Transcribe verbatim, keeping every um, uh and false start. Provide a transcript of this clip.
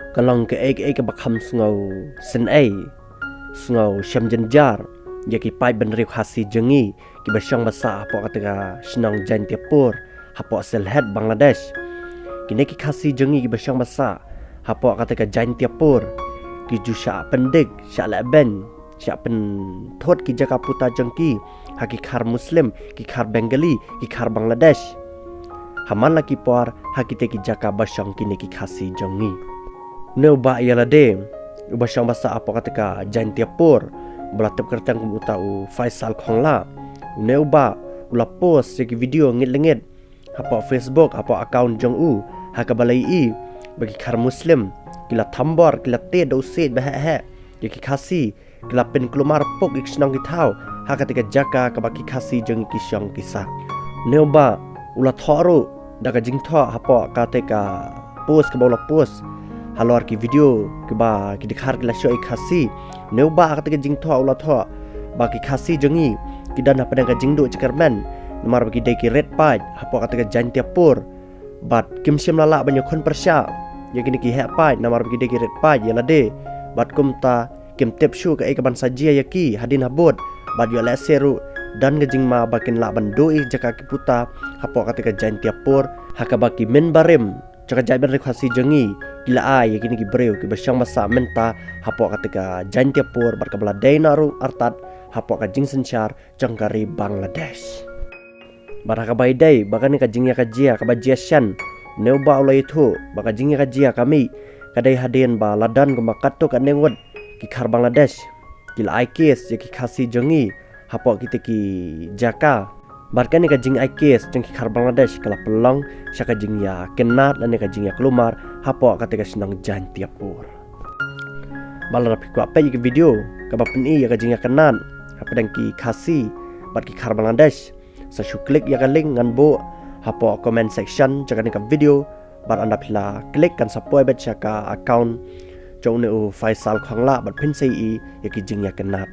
Ka long kaei kaei kaba kham sngew synei, sngew shem jynjar ïa ki paid bynriew Khasi jong ngi kiba shong ba sah hapoh kata ka shnong Jaintiapur, hapoh Sylhet, Bangladesh. Kine ki Khasi jong ngi kiba shong ba sah hapoh kata ka Jaintiapur ki ju shah pyndik, shah lehbeiñ, shah pynthut ki jaka puta jong ki ha ki khar Muslim, ki khar Bengali, ki khar Bangladesh. Ha man la ki por ha kite ki jaka ba shong kine ki Khasi jong ngi. Une u bah ïa lade uba shong ba sah hapoh kata ka Jaintiapur, ba la tip kyrteng kum uta u Faisal Khongla. Une u bah u la post ïa ki video ngeit lyngnget hapoh Facebook, hapoh account jong u, ha kaba la ïohi ba ki khar Muslim ki la thambor, ki la tied da u siej ba heh heh ïa ki Khasi, ki la pynkulmar puk ïa ki shnong ki thaw ha kata ka jaka kaba ki Khasi jong ngi ki shong ki sah. Une u bah u la thoh ruh da ka jingthoh hapoh kata ka post kaba u la post halor ki video kiba ki dkhar ki la shoh ïa ki Khasi. Une u bah ha kata ka jingthoh u la thoh ba ki Khasi jong ngi ki don hapdeng ka jingduh jingkyrmen namar ba ki dei ki rit paid hapoh kata ka Jaintiapur. Bad kim shym la lah ban ïakhun pyrshah ïa kine ki heh paid namar ba ki dei ki rit paid ïa lade. Bad kumta kim tip shuh kaei kaban sa jia ïa ki hadien habud. Bad ïoh lehse ruh don ka jingma ba kin lah ban duh ïa ki jaka ki puta hapoh kata ka Jaintiapur, ha kaba ki mynbarim jong ka jaitbynriew Khasi jong ngi ki la ai ïa kine ki briew kiba shong ba sah mynta hapoh kata ka Jaintiapur, bad kaba la dei noh ruh artat hapoh ka jingsynshar jong ka ri Bangladesh. Bad ha kaba ïadei bad kane ka jingïakajia kaba jia shen, une u bah u la ïathuh ba ka jingïakajia ka mih ka dei hadien ba la don kumba katto katne ngut ki khar Bangladesh ki la ai case ïa ki Khasi jong ngi hapoh kite ki jaka. Bad kane ka jingai case jong ki khar Bangladesh ka la pynlong sha ka jingïakynad lane ka jingïakulmar hapoh kata ka shnong Jaintiapur. Bad lada phi kwah peit ïa ka video kaba pyni ïa ka jingïakynad hapdeng ki Khasi bad ki khar Bangladesh, sa shu klik ïa ka link ngan buh hapoh comment section jong kane ka video. Bad ynda phi la klik kan sa poi beit sha ka account jong une u Faisal Khongla bad phin sa ïohi ïa ki jingïakynad